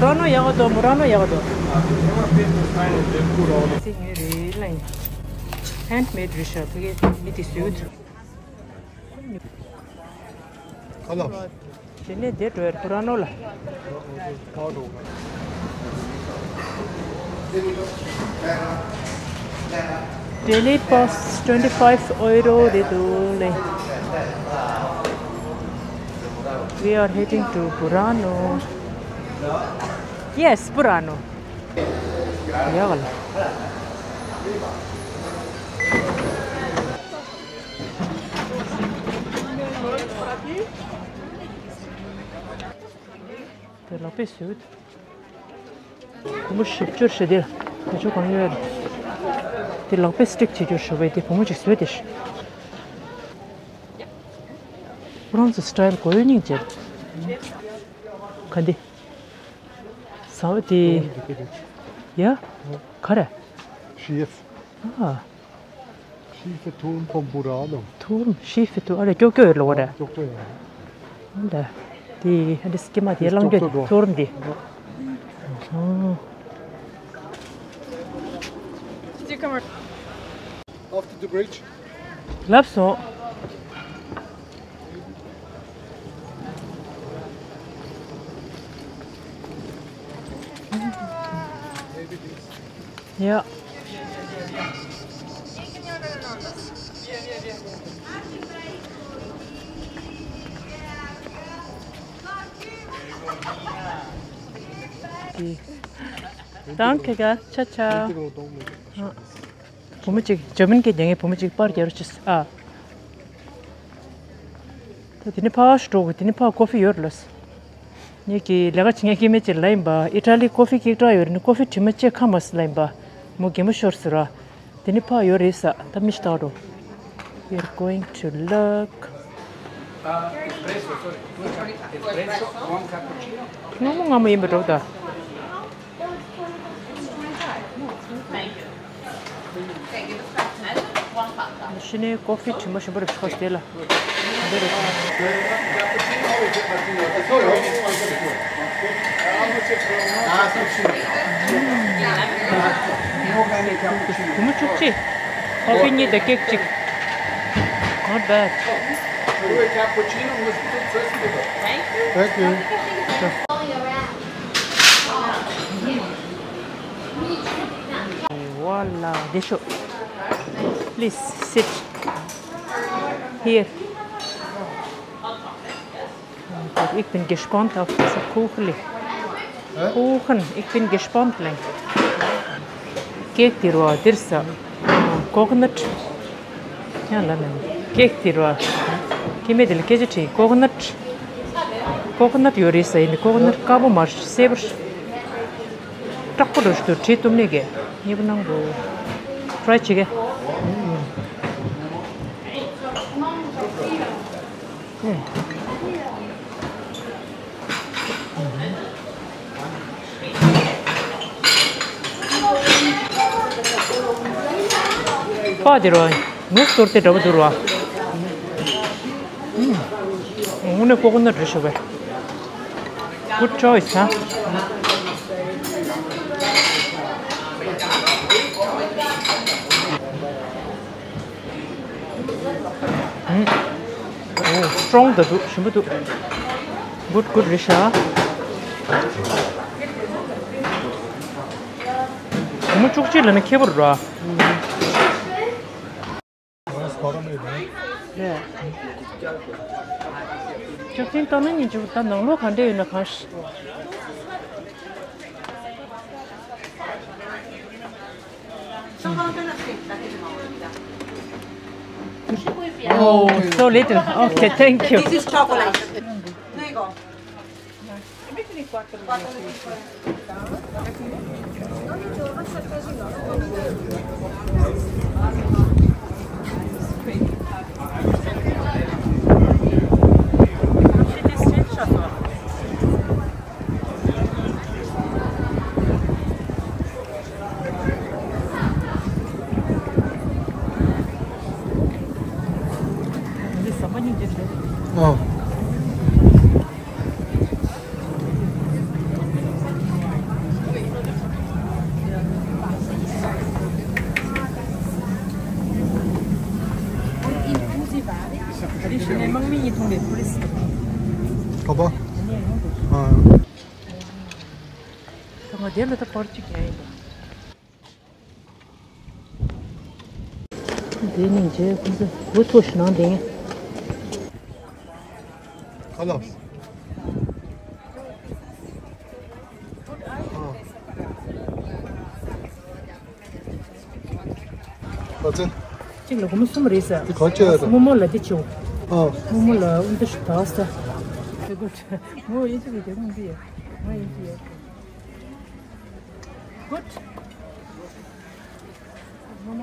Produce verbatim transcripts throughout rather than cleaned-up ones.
Burano ཡག་པོ་འདུག Burano ཡག་པོ་འདུག་སི་ངའི་རེད་ལ་ཡིན། Handmade རེད་ཤག་ཕ་གི་མི་དེ་བཟོས་འདུག Hello. དེ་ནས་དེ་འགྲོ་ཡར་Burano ལ། Daily pass twenty five euro རེད་འདུག་ལེ། We are heading to Burano. Yes, Burano. ཡག་ལ། དེ་ལག་པས་བཟོས། བུ་མོ་བཞི་བཅུ་ཞེ་དེ། དེ་ཚོ་གང་ཡོད། དེ་ལག་པས་སི་ཊིག་བྱེད་རྒྱུར་ཞུ་བས་དེ་བུ་མོ་ཅིག་བཟོས་ཏེ། ཁོ་རང་ཚོ་སི་ཊལ་གོ་ཡོད་སྙིང་རྗེ། ག་འདི། ཟ་བ་དེ། ཡ། ག་རེ། ཤིས། ཨ། ཤིས་ཐུར་ཕོམ་པུ་ར་ལོ། ཐུར་ཤིས་ཐུར་ཨ་རེ་ཀྱོ་ཀྱོ་ཡོད་ལོ་བ་རེ། ཀྱོ་ཀྱོ་ཡོད། འདི། འདི་ཨ་འདི་སྐྱེ་མ་དེ་གླང་ཀྱོ་ཐུར་འདི། After the bridge. ལབ་སོང་། ཡ། Danke, gell? Ciao, ciao. བུ་མོ་གཅིག་ཇར་མན་སྐད་རྒྱག་མཁན་བུ་མོ་གཅིག་པར་རྒྱག་རོགས་བྱས་ཨ། ད་དེ་ནས་ཕར་ཞུ་འགྲོ་དགོས། དེ་ནས་ཕར་ཀོ་ཧྥི་ཡོད་རེད་ལགས། ངེད་ཀྱི་ལས་ཀ་བྱེད་མཁན་སྐྱེ་དམན་གཅིག་ལབ་ཡིན་པ། ཨི་ཊ་ལི་ཀོ་ཧྥི་སྐད་གྲགས་ཡོད་རེད། ནི་ཀོ་ཧྥི་དྲི་མ་བཅད་ཁ་མ་སི་ལབ་ཡིན་པ། མོ་གད་མོ་ཤོར་ཟེར་བ། དེ་ནས་ཕར་ཡོད་རེད་ས། ད་མི་ཞིག་བལྟ་འགྲོ། We are going to look. Uh, espresso, sorry. Espresso, one cappuccino. སྔ་མོ་སྔ་མོ་ཡིན་པ་འགྲོ་ད། ཕྱི་ནས་ཀོ་ཧྥི་དྲི་མ་ཞིམ་པོ་རེ་ཁོ་དེ་ལ། འདི་རེད། བུ་མོ་བཅུ་གཅིག་ཀོ་ཧྥི་གཉིས་དང་ཀེག་གཅིག Not bad. Cappuccino was good first. Thank you. Voila, they show. Please sit here. Ich bin gespannt auf diese Kuchen. Kuchen, ich bin gespannt. ལེ། ཀེག་དེ་རུ་བ་དེར་ས། ཀོ་ཀོ་ནཊ། ཡང་ལ་ནས་ཀེག་དེ་རུ་བ། ཀེ་མེད་དེ་ལ་སྐད་ཆ་དྲིས། ཀོ་ཀོ་ནཊ། ཀོ་ཀོ་ནཊ་ཡོད་རེད་ས། ཡིན་ནི་ཀོ་ཀོ་ནཊ་དཀར་པོ་མ་རེད། སེར་པོ་རེད། དྲག་པོ་འགྲོ་ཞིག་འདུག་དྲི་གཏུབ་ནས་གས། ཉེ་པོ་གནང་དགོས། ཊ་རའི་བྱེད་གས། པ་དེ་རུ་མུ་སྟོར་ཏེ་འདྲ་པོ་འདུག་ར། དངོས་གནས་ཀོ་ཀོ་ནཊ་རེད་ཤག་པས། Good choice, huh? ཨོ། སི་ཊོང་ད་འདུག་ཞིམ་པོ་འདུག Good, good རེད་ཤག་བུ་མོ་བཅུ་གཅིག་ལབ་ན་ཁེ་པོ་རེད་ར། རེད། ཅོག་ཙེ་བཏང་ན་ཉིན་ཅིག་ད་ནང་ལོགས་ག་འདྲ་ཡོད་ན་གང་ཤེས། Oh, so little. Okay, thank you. This is chocolate. There you go. ཨོ། ད་ང་དེ་ལ་ད་པར་གཅིག་རྒྱག་ཡིན་པ། དེ་ནི་རྗེས་ཁོ་ཚོ་འུ་ཐུག་ཞིག་ནང་དེ་ངས། ཁ་ལག་ཨ་ཙི། གཅིག་ལ་སྒོར་མོ་གསུམ་རེད་ཟེར། དེ་ག་ཅི་ཡ་རེད། རྨོ་མོ་ལ་དེ་བྱུང་། ཨ། རྨོ་མོ་ལ་ཨུ་འདི་ཞིག་ད་ཟེར། དེ་གོ་མོ་ཡིན་གཅིག་གི་དེ་ཁོང་འདི་ཡ། ང་ཡིན་གཅིག་ཡ། Good.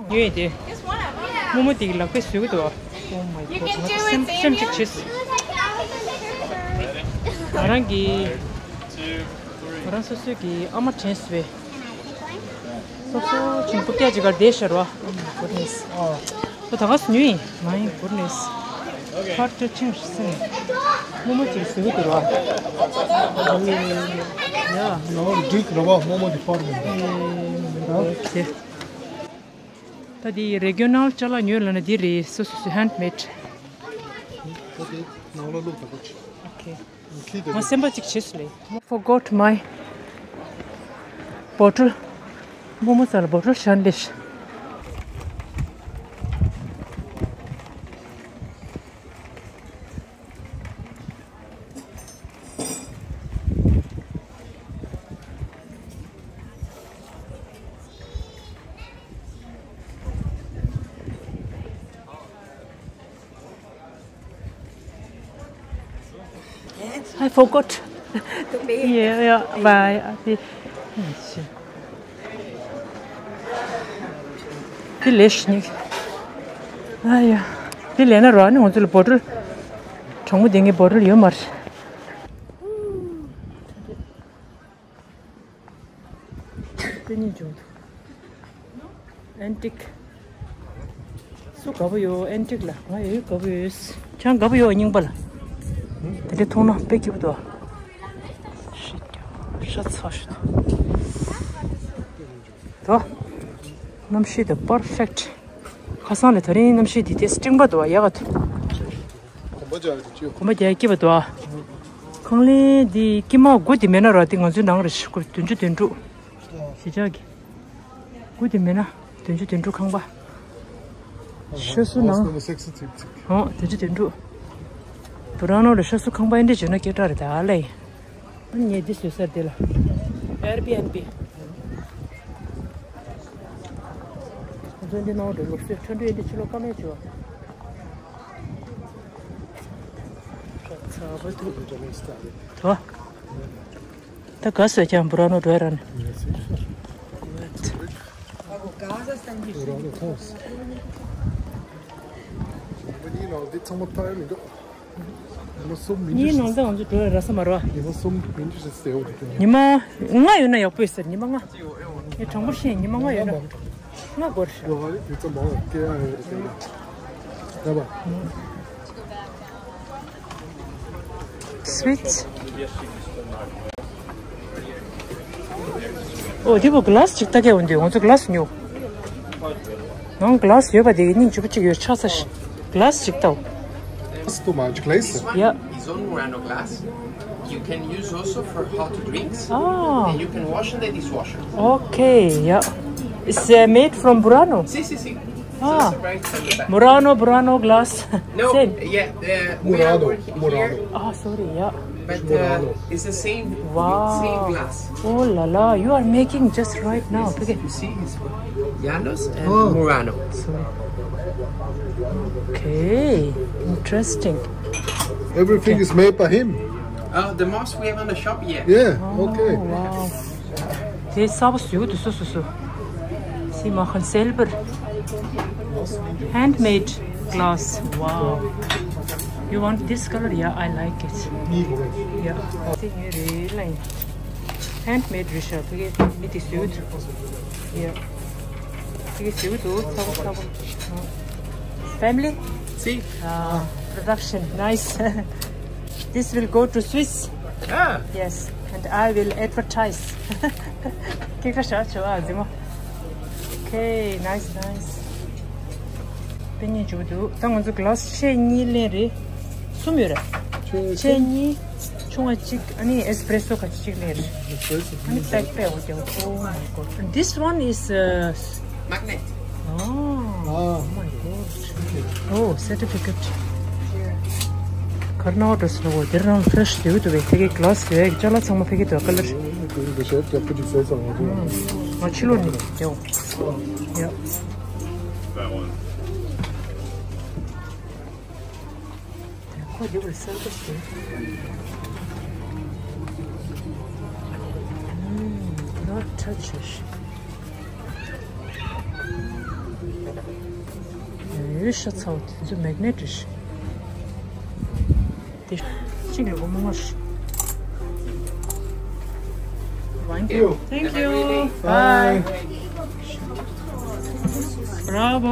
ཉོས་ཏེ། རྨོ་མོ་དེ་གི་ལག་པས་བཟོས་ཀྱི་འདུག Oh my God. ང་ཚོ་སེམས་སེམས་གཅིག་བྱས། ང་རང་གི་ང་རང་སོ་སོའི་གི་ཨ་མ་དྲན་སོང་བས། སོ་སོ་ཆུང་ཀུ་སྐད་ཅིག་གར་བསྡད་ཤར་བ། Oh my goodness. ཨོ། ད་ག་སུ་ཉོས་ཡིན། My goodness. Heart touching. རྨོ་མོ་ཅིག་བཟོས་ཀྱི་འདུག་ར། Yeah. No, drink ར་བ་རྨོ་མོ་department. Okay. ད་འདི་རེ་ཇི་ཡོ་ནལ་ཅ་ལག་ཉོས་ལབ་ན་འདི་རེད། སོ་སོ་སོ་hand made. Okay. ནང་ལ་བླུགས་དང་པོ་ཆེ། Okay. ཁྱི་དེ། ང་སེམས་པ་གཅིག་བྱས་སོང་ལེ། Forgot my bottle. རྨོ་མོ་ས་ལ་བོ་ཊལ་ཤར་ལེ་ཤ། I forgot. To pay. Yeah, yeah, bye. དེ་ལས་ཤིག་ཨ་ཡ། དེ་ལས་ན་རོ་ཨ་ནི་ང་ཚོ་ལ་བོ་ཊལ། གྲང་མོ་དེ་ངའི་བོ་ཊལ་ཡོད་མ་རེད། དེ་གཉིས་བྱུང་འདུག་ཨན་ཊིག་སུ་དགའ་པོ་ཡོད་ཨན་ཊིག་ལ། ང་ཡོད་དགའ་པོ་ཡོད། ཁྱེད་དགའ་པོ་ཡོད་རྙིང་པ་ལ། དེ་འདྲ་མཐོང་ན་དཔེ་སྐྱིད་པོ་འདུག་ཤི་རྒྱུ་ཤ་ཚ་ཤི་འདུག་དོ། གནམ་གཤིས་དང་པར་ཕེག་ཊི། ཁ་སང་ལས་ད་རིང་གནམ་གཤིས་འདི་ཏོག་ཙམ་སྤྲིན་པ་འདུག་ཡག་ག་འདུག་གོམ་པ་རྒྱག་གི་འདུག་གོམ་པ་རྒྱག་སྐྱིད་པ་འདུག་ཁང་གླིང་འདི་དཀྱིལ་མ་དགུ་དེ་མེད་ན་ར་དེ་ང་ཚོའི་ནང་རེད། ཤི་ཁུར་བདུན་ཅུ་དོན་དྲུག་གཞིས་ཆགས་ཀྱི། དགུ་དེ་མེད་ན་བདུན་ཅུ་དོན་དྲུག་ཁང་པ། ཤ་སུ་ནང་། ཨོ་བདུན་ཅུ་དོན་དྲུག་བུ་ར་ནོ་ལ་ཤ་སུ་ཁང་པ་ཨེ་འདྲ་བྱོས་ན་སྐད་གྲགས་རེད་ད་ཨ་ལེ། ངས་འདི་བཟོས་ས་འདི་ལ། Airbnb. ང་ཚོ་འདི་ནང་འགྲོ་ལུགས་སྲོལ་ཁྲ་འགྲོས་འདི་ཕྱི་ལོགས་ཀ་མེད་བྱོས། ཚ་བ་འདུག་དོ། ད་ག་སོ་ཀྱང་བུ་ར་ནོ་འགྲོ་ཡ་ར་ནི། འདི་ཚང་མ་ཐག་ཡོད་མི་འདུག་ཉི་མ་གསུམ་མིན་ཉིན་ནང་ད་ང་ཚོ་འགྲོ་ཡ་ར་ས་མ་རོ། ཉི་མ་གསུམ་མིན་འདུག་ཟེར་ཟེར་བ་དེ། ཉི་མ་ལྔ་ཡོད་ན་ཡག་པོ་ཡོད་ཟེར། ཉི་མ་ལྔ། ངས་དྲང་པོ་བཤད་ཉི་མ་ལྔ་ཡོད་ན། ལྔ་འགོར་ཤག་ལོ་ཧ་ལི་དུས་ཚོད་མང་བ་སྐྱེ་ཡ་ཡོད་རེད་ཟེར་ན། རེད་པ། Sweets. ཨོ་དེ་བོ་གི་ལཱ་སི་ཅིག་ལྟ་གས་འོང་དུས་ང་ཚོ་གི་ལཱ་སི་ཉོ། ནང་གི་ལཱ་སི་ཡོད་པ་དེ་གི་སྙིང་རྗེ་པོ་ཅིག་ཡོད་ཆགས་ས་ཤི། གི་ལཱ་སི་ཅིག་ལྟའོ། It's too much glaze. Yeah. It's on Murano glass. You can use also for hot drinks. Ah. And you can wash in the dishwasher. Okay, yeah. It's uh, made from Burano. Si, si, si. Ah. It's also right from the back. Murano, Burano glass. No, same. Yeah, the, we are Murano, working Murano here. Ah, sorry, yeah. But uh, it's the same, wow. Same glass. Oh la la, you are making just right now. Yes, okay. You see, it's Llanos and oh. Murano. Sorry. Okay, interesting. Everything okay. Is made by him. Uh, the most we have on the shop, yeah. Yeah, oh, okay. Wow. དེ་གསར་པ་བཟོས་འདུག་སོ་སོ་སོ། See, Mahan silver. Handmade glass. Wow. You want this color? Yeah, I like it. Yeah. དེ་ངའི་རེད་ལ། Handmade རེད་ཤག་དེ་གའི་མི་དེ་བཟོས་འདུག Yeah. དེ་གའི་བཟོས་འདུག་ཚ་པོ་ཚ་པོ། Family? See? Ah, production. Nice. This will go to Swiss. Ah. Yes. And I will advertise. ཁྱེད་ཀ་ཤ་ཆོ་ཨ་ཟི་མོ། Okay, nice, nice. དེ་གཉིས་འཇུག་འདུག་ད་ང་ཚོ་གི་ལཱ་སི་ཆེ་གཉིས་ལེན་རེད། གསུམ་ཡོད་རེད། ཆེ་གཉིས། ཆུང་བ་གཅིག་ཨ་ནི་ཨེ་སི་པི་རེ་སོ་ཁ་ཅིག་ལེར། ཨ་ནི་པེག་པེག་འོ་ཀྱང་། Oh my God. This one is, uh, magnet. Oh, oh my God. Oh, certificate. ཁར་ནའོ་ཌོ་སི་ལོ་དེར་རང་ཕེ་རེ་ཤི་དེ་བུ་དུ་བེ་ཐེ་གེ་གི་ལ་སི་དེ་ཅ་ལག་ཚང་མ་ཕེ་གེ་དུ་ཀ་ལར། དེ་ཤར་རྒྱབ་ཀྱི་ཅིག་སོ་སོ་ང་ཚོ། ང་ཕྱི་ལོགས་ནས་རྒྱབ། ཡ། That one. ཁོ་རྒྱབ་པར་གསལ་པོ་ཞིག་ཨུམ། Not touches. ཡོད་ཤ་ཚ་བོ་དེ་ཚོ་མེག་ནེ་ཊི་རེད། དེ་གཅིག་ལ་སྒོར་མོ་ལྔ་རེད། Thank you. Thank you. Bye. Bravo.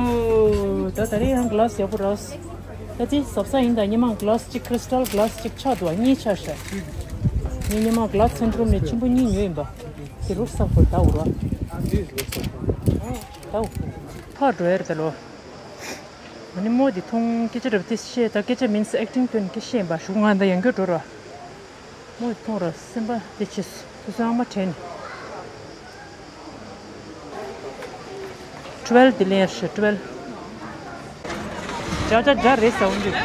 ད་ད་རེས་ཡང་གི་ལ་སི་ཡག་པོ་རག་སོང་། ད་དེ་གཟབ་གཟབ་ཡིན་ད། སྔོན་མ་གི་ལ་སི་གཅིག་ཀི་རི་སི་ཊལ་གི་ལ་སི་གཅིག་ཆག་འདུག་བ། གཉིས་ཆག་ཤག་ངས་སྔོན་མ་གི་ལ་སི་སེན་ཊར་རུམ་ནས་ཆེན་པོ་གཉིས་ཉོས་ཡིན་པ། དེ་རུ་སག་པོ་ད་འུར་བ། ད་འུར། ཕར་འགྲོ་ཡ་རེད་ད་ལོ། ཨ་ནི་མོ་དེ་མཐོང་སྐད་ཆ་རབ་དེ་བཤད། ད་སྐད་ཆ་མིན་སི་ཨེག་ཊིང་སྟོན་སྐད་བཤད་ཡིན་པ། ཞུ་ང་ད་ཡང་སྐྱོ་འགྲོ་ར། མོ་དེ་མཐོང་ར་སེམས་པ་དེ་ཆེ་སོ་སོའི་ཨ་མ་དྲན་ནས། ཊུ་ཝེལ་དེ་ལེན་ཡར་ཤོག་ཊུ་ཝེལ། ཇ་ཇ་ཇ་རེད་ཟ་འོང་དུས།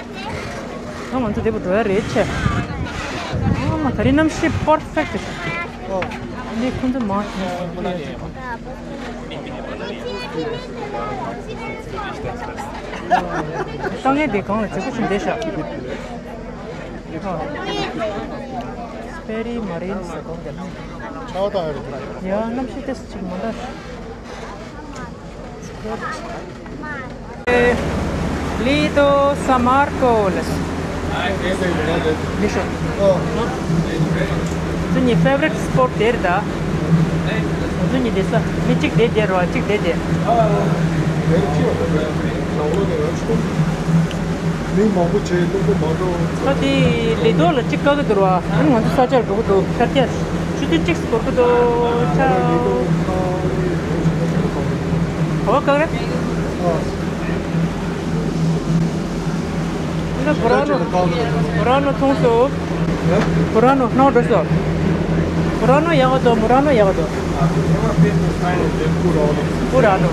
ང་ང་ཚོ་དེ་པོ་འགྲོ་ཡ་རེད་ཆེ། ཨ་མ་ད་རེས་གནམ་གཤིས་པར་ཕེག་ཊི་རེད། ཨོ། ནི་ཁོང་ཚོ་མ་ཐོན་སོང་། ལྟ་མཁན་དེ་གང་ལ་བྱེད་སྒོ་ཞིག་འདེད་ཤག་སྤེ་རི་མ་རིན་ཟེར་གོང་དེ་ལ། ཆར་པ་ཧ་རེ་ཐོན། ཡ་གནམ་གཤིས་ཏོག་ཙམ་ཅིག་མ་འདྲ། Lido San Marco ལ། མི་ཤོ། ཨོ། ཁྱོད་ཀྱི་ཕེ་ཝ་རི་ཊི་སི་པོ་ཊི་དེ་རེད་ད། ཁྱོད་ཀྱི་བསྡད་ས། མི་གཅིག་བསྡད་བསྡད་རོགས། གཅིག་བསྡད་བསྡད། མི་མང་པོ་བྱས་སློབ་གྲྭ་མ་འགྲོ། ད་དེ་ལི་དོ་ལ་གཅིག་བཀག་གི་འདུག་ར། ཨ་ནི་ང་ཚོ་ས་ཆར་འགྲོ་གི་འདུག་ཆར་རྒྱག་ཆུ་ཚོད་གཅིག་འགོར་གི་འདུག་ཆ། ག་བ་བཀག་རེད། འདི་བུ་ར་ནོ། བུ་ར་ནོ་མཐོང་སོང་། བུ་ར་ནོ་ནོ་འགྲོ་སོང་། བུ་ར་ནོ་ཡག་འདུག་བུ་ར་ནོ་ཡག་འདུག་བུ་ར་ནོ།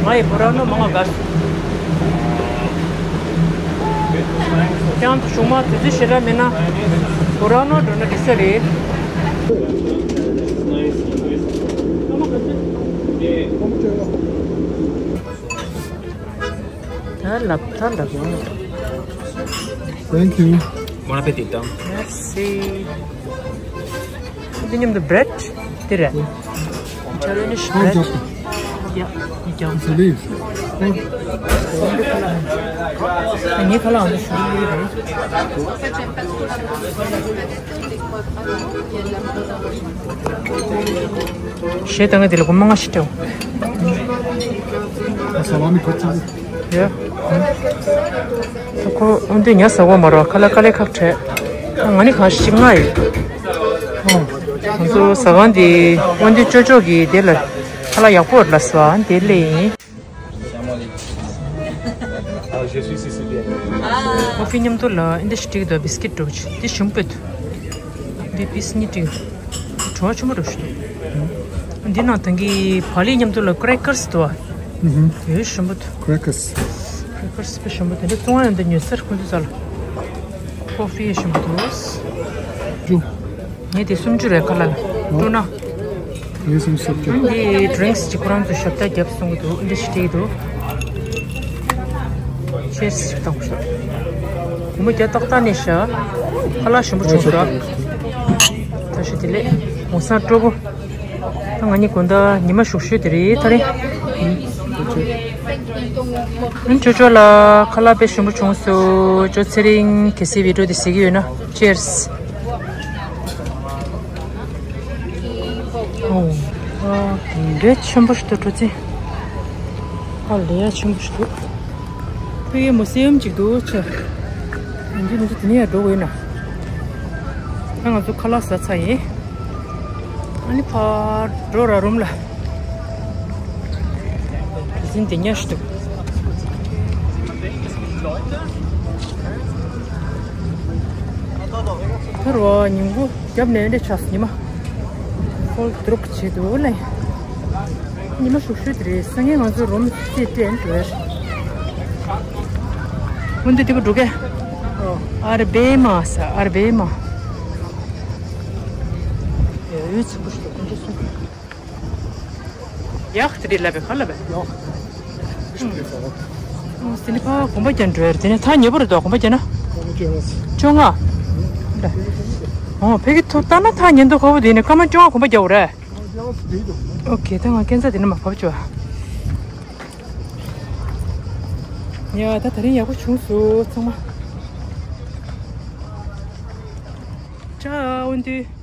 ང་ཡི་བུ་ར་ནོ་མང་ང་དགའ་སོང་། ཁྱེད་རང་ཚོ་གཞུག་མ་དུས་ཚོད་ཞེ་དྲག་མེད་ན། བུ་ར་ནོ་འགྲོ་ན་འགྲིག་ས་རེད། ད་ལབ་ད་ལབ་ཡོང་། Thank you. Bon appétit. Merci. འདི་མཉམ་དུ་བྷི་རེཌ་འདི་རེད། Italianish bread. Yeah, you don't. It's a leaf. ངའི་ཁ་ལག་འདི་ཞུ་གི་རེད། གཞས་བཏང་གི་དེ་ལ་སྒོར་མོ་ལྔ་ཞིག་སྤྲད། ས་ལ་མི་ཁ་ཚ། ཡ། ཁོ་འོན་ཏེ་ཉ་ཟ་གོ་མ་རོ་ཁ་ལ་ཁ་ལེ་ཁག་ཁྲེ། ང་ནི་གང་ཞིག་ང་ཡོད། ཨོ། ང་ཚོ་ཟ་ཁང་འདི་འོན་ཏེ་ཅོ་ཅོ་གི་དེ་ལ་ཁ་ལ་ཡག་པོ་ལ་ཟ་དེ་ལེ་ཡིན། ཨ། ཁོ་ཕི་མཉམ་དུ་ལ་ཨིན་ཏི་ཤི་ཏིག་དང་བིས་ཀིཊ་འགྲོ་ཆེ་འདི་ཞིམ་པོ་འདུག་འདི་པིས་གཉིས་སྤྲད། བྲོ་བ་ཆེན་པོ་འགྲོ་ཞུ་འདུག་འདི་ནང་ཐང་གི་བག་ལེབ་མཉམ་དུ་ལ་ཀྲེ་ཀར་སི་འདུག་བ། ཨུ་ཧུམ། དེ་ཞིམ་པོ་འདུག་ཀྲེ་ཀར་སི། ཀྲེ་ཀར་སི་དཔེ་ཞིམ་པོ་འདུག་འདི་བཙོང་ཡ་འདི་ཉོས་ཚར་ཁོང་ཚོས་ཚར་ལ། ཀོ་ཕི་ཞིམ་པོ་འདུག་ཅུ། ངས་དེ་སུམ་ཅུ་རེད་ཁ་ལ་ལ། སྤྲོ་ན། ངས་སུམ་ཅུ་སོགས་ཀྱང་། འདི་ཌི་རིང་སི་ཅིག་ཁོ་རང་ཚོས་ཞབས་ཏ་རྒྱབ་གསུང་གི་འདུག་འདི་ཞིག་སྤྲད་འདུག་ཅེར་སི་ཞིག་བཏང་ཤོག་སྒོར་མོ་བརྒྱ་ཏག་ཏག་ནས་བཞག་ཁ་ལག་ཞིམ་པོ་བྱུང་སོང་། བཀྲ་ཤིས་བདེ་ལེགས། ངོ་སང་སྤྲོ་པོ། ད་ང་གཉིས་དགོང་དག་ཉི་མ་ཞུགས་ཤོས་དེ་རེད་ད་རེད། ཨ་ཅོ་ཅོ་ལ་ཁ་ལག་དཔེ་ཞིམ་པོ་བྱུང་སོང་། ཅོ་ཚེ་རིང་གལ་སྲིད་བི་ཌིའོ་དེ་གཟིགས་ཀྱི་ཡོད་ན་ཅེར་སི། ཨོ། ཨ། འདྲེ་ཆེན་པོ་ཞིག་ཏུ་འགྲོ་ཚེ། ཨ་ལེ་ཡ་ཆེན་པོ་ཞིག་ཏུ། ཕ་གི་མོ་སེམས་ཅིག་འདུག་ཆེ། འདི་མི་ཚོ་དེ་ནས་ཡར་འགྲོ་དགོས་ན། ད་ང་ཚོ་ཁ་ལག་ཟ་ཚར་ཡིན། ཨ་ནི་ཕར་འགྲོ་ར་རུམ་ལ། དེ་ཟིན་དེ་ཉལ་ཞིག་འདུག་རོ་ཉིན་གུང་རྒྱབ་ནས་འདྲེ་ཆགས་ཉི་མ། ཧོལ་དུ་རུག་བྱེད་འདུག་ལེ། ཉི་མ་ཤུག་ཤུག་དེ་རེད། སང་ཉིན་ང་ཚོ་རོམ་རྩེ་སྤྲད་འགྲོ་ཡ་རེད། འོན་ཏེ་དེ་པོ་འགྲོ་གས། ཨར་བེ་མ་ས་ཨར་བེ་མ། ཡ་ཡོད་ཚིག་པོ་ཞིག་འདུག་འདྲེ་སོང་། ཡག་དེ་རེད་ལབ་པའི་ག་ལབ་པའི། ཡག་དེ་རེད་ཟེར་བ། ཨོ་དེ་ནི་ཕ་གོམ་པ་རྒྱག་འགྲོ་ཡ་རེད། དེ་ནི་ཐག་ཉེ་པོ་རེད་དོ། གོམ་པ་རྒྱག་ན། གོམ་པ་རྒྱག་ན། བཅོ་ལྔ། ཨོ་ཕ་གི་ཐུག་ལྟ་ན་ཐག་ཉེ་འདུག་ཁ་བོ། དེ་ནི་སྐར་མ་བཅོ་ལྔ་གོམ་པ་རྒྱག་དགོས་རེད། ཨོ་ཁེ་ད་ང་སྐས་འཛེག་དེ་ནི་མ་བབས་བཅུག་ཨ། ཡ་ད་དེ་རིང་ཡག་པོ་བྱུང་སོང་ཚང་མ། ཅའོ་འདི།